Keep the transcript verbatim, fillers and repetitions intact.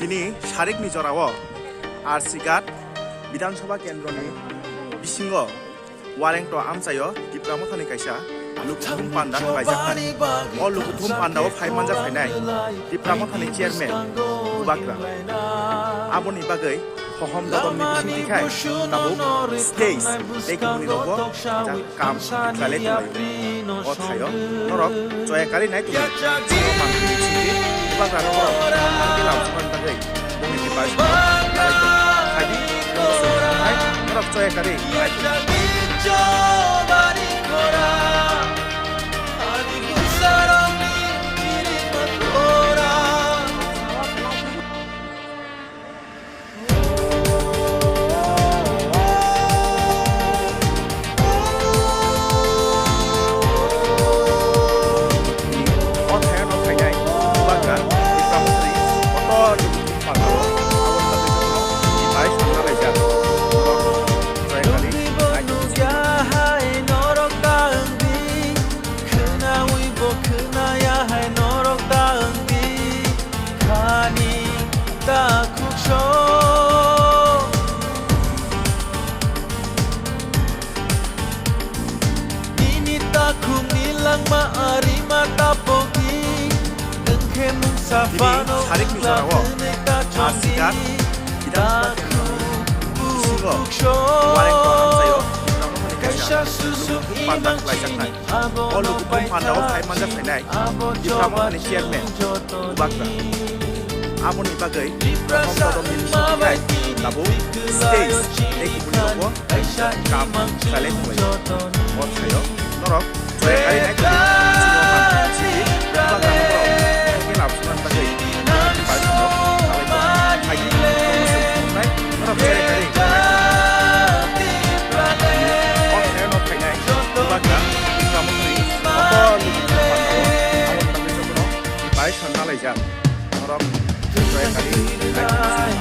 Tini sarikni jorao R C Ghat Bidhan Sabha Kendroni bisingo Warengto amchaio Tipra Mothani kaisa lukuthum panda khlaijaknai. O lukuthum pandao phai manjak phainai Tipra Mothani chairman Bubagra. Aboni bagwi hohom dodom ni bisingtwi khai tabuk stage tei kubuni rogo jang kam khlai lai tonglaio. O thaio norok choya kari nai tongwi. Bubagra norok tangwi lamsokna bagwi bongni device no khlai tong. Haidi norok choya kari nai tongwi. Khwnawi bo khwnaya hai norok ta wngdi khani takhuk sok. Nini takhuk ni langma arima tapokdi. Nwng khe mungsa phano sarikni jorao R C Ghat Bidhan Sabha Kendroni bisingo Warengto amchaio Tipra Mothani kaisa lukuthum panda khlaijaknai. O lukuthum pandao phai manjak phainai Tipra Mothani chairman Bubagra. Aboni bagwi hohom dodom ni bisingtwi khai tabuk stage tei kubuni rogo kaisa kam khlai lai tonglaio. O thaio norok choya kari nai tongwi. Bubagra norok tangwi lamsokna bagwi bongni device no khlai tong. Haidi norok choya kari nai tongwi. O thaio no phainai Bubagra Tipra Mothani kotor lukuthum pandao aboni bagwi jotono device no nalaijak. Norok choya kari nai tongwi.